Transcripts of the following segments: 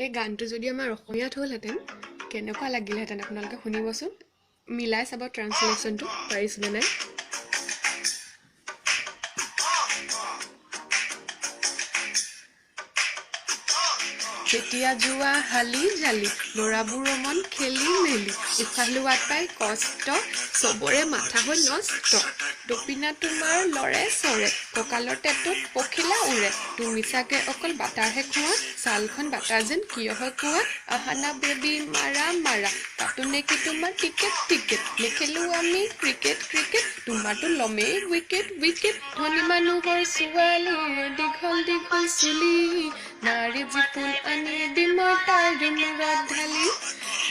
এই গানটো যদি আমাৰ অসমীয়াত হ'লহেঁতেন কেনেকুৱা লাগিলহেঁতেন আপোনালোকে শুনিবচোন, মিলাই চাব ট্ৰান্সলেশ্যনটো পাৰিছোনে নাই। যেতিয়া যোৱা হালি জালি ল'ৰাবোৰৰ মন খেলি মেলি, উশাহ লোৱাত পাই কষ্ট, চবৰে মাথা হৈ নষ্ট। দপিনা তোমাৰ লৰে চৰে, কঁকালৰ টেটুত পখিলা উৰে, তুমি চাগে অকল বাটাৰহে খোৱা, ছালখন বাটাৰ যেন কিয় হয় কোৱা। আহানা বেবী মাৰা মাৰা, কাটো নেকি তোমাৰ টিকেট টিকেট, নেখেলো আমি ক্ৰিকেট ক্ৰিকেট, তোমাৰতো লমেই উইকেট উইকেট। ধনী মানুহৰ ছোৱালী দীঘল দীঘল চুলি, নাৰী যি ফুল আনি দিম মই তাইৰ মূৰত ঢালি।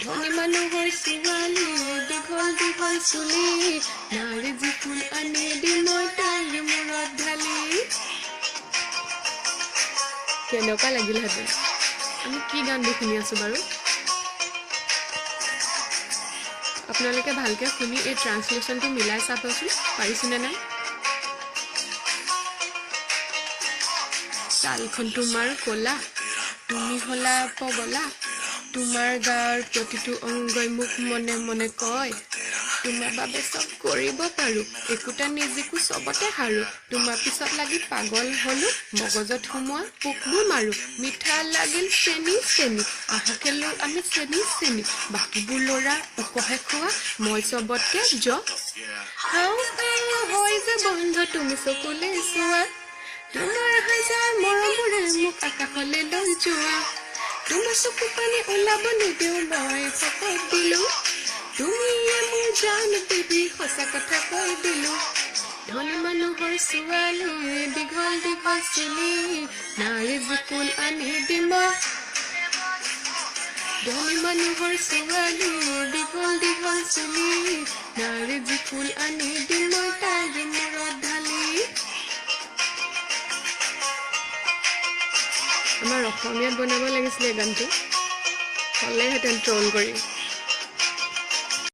ধনী মানুহৰ ছোৱালী দীঘল দীঘল চুলি, নাৰী যি ফুল আনি দিম মই তাইৰ মূৰত ঢালি। কেনেকুৱা লাগিলহেঁতেন? আমি কি গানটো শুনি আছোঁ বাৰু? আপোনালোকে ভালকৈ শুনি এই ট্ৰান্সলেশ্যনটো মিলাই চাবচোন পাৰিছোনে নাই। ছালখন তোমাৰ ক'লা, তুমি হ'লা পগলা, তোমাৰ গাৰ প্ৰতিটো অংগই মোক মনে মনে কয়, তোমাৰ বাবে চব কৰিব পাৰোঁ, একোটা নিজেকো চবতে হাৰোঁ, তোমাৰ পিছত লাগি পাগল হ'লো, মগজত সোমোৱা পোকবোৰ মাৰোঁ, মিঠা লাগিল চেনি চেনি, আহা খেলোঁ আমি চেনি চেনি, বাকীবোৰ ল'ৰা ওকহে খোৱা, মই চবতকে জ হাও হাও হৈ যে বন্ধ তুমি চকুলে চোৱা, তোমাৰ হাজাৰ মৰমৰে মোক আকাশলৈ লৈ যোৱা, তোমাৰ চকু পানী ওলাব নিদিওঁ মই শপত দিলোঁ, তুমিয়ে মোৰ জান বেবী সঁচা কথা কৈ দিলোঁ। ধনী মানুহৰ ছোৱালী দীঘল দীঘল চুলি, নাৰী যি ফুল আনি দিম। ধনী মানুহৰ ছোৱালী দীঘল দীঘল চুলি, নাৰী যি ফুল আনি দিম মই তাইৰ মূৰত ঢালি। আমাৰ অসমীয়াত বনাব লাগিছিলে গানটো, হ'লেহেঁতেন ট্ৰল কৰি।